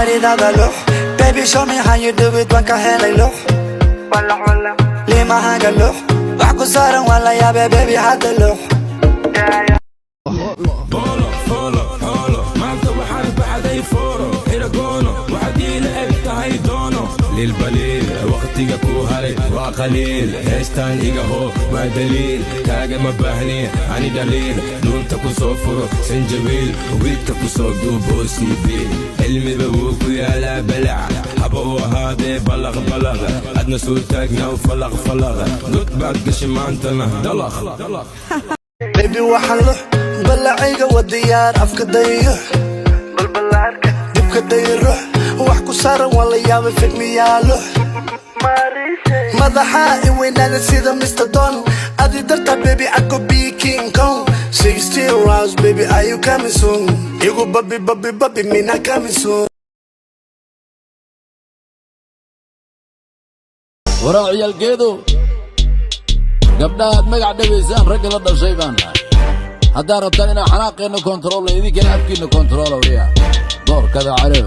Gaaridaada lux. Baby, show me how you do it. Waan ka helay lux limahaaga lux. Wax ku saaran waa la yaabee, baby, hadda lux. Boolo foolo xoolo, maanta waxaan baxday fooro xiragoono. Waxaad iila eg tahay doono liilbaliil. Waqtiga kuu haray waa qaliil. Heestaan iga hoo, waa daliil. Kaagama baahni ani dhaliil. Dhuunta ku soo furo sanjabiil, wiidka ku soo duuboo siibiil. Cilmiba wuu ku yaalaa balac, haba uu ahaadee balaq balaq. Adna soo taagnaw falaq falaq. God baad gashay maantana dalaq. Baby, waxaan lux balacayga wa diyaar. Afka dayo, dibka day rux. Wax ku saaran waa la yaabay, fidmiyaa lux. Madaxa i weynaada sida Mr. Don. Adi darta, baby, I could be King Kong. 16 rounds, baby, are you coming soon? Igu babi babi babi mina coming soon. Waraa ciyaalgeedu, gabdhahaad magac dhabaysaan ragga la dhashay baan nahay. Haddaad rabtaan inaan xanaaqeenna kontaroolna, idinkana afkiinna kontaroola. Wariya doorkada carow.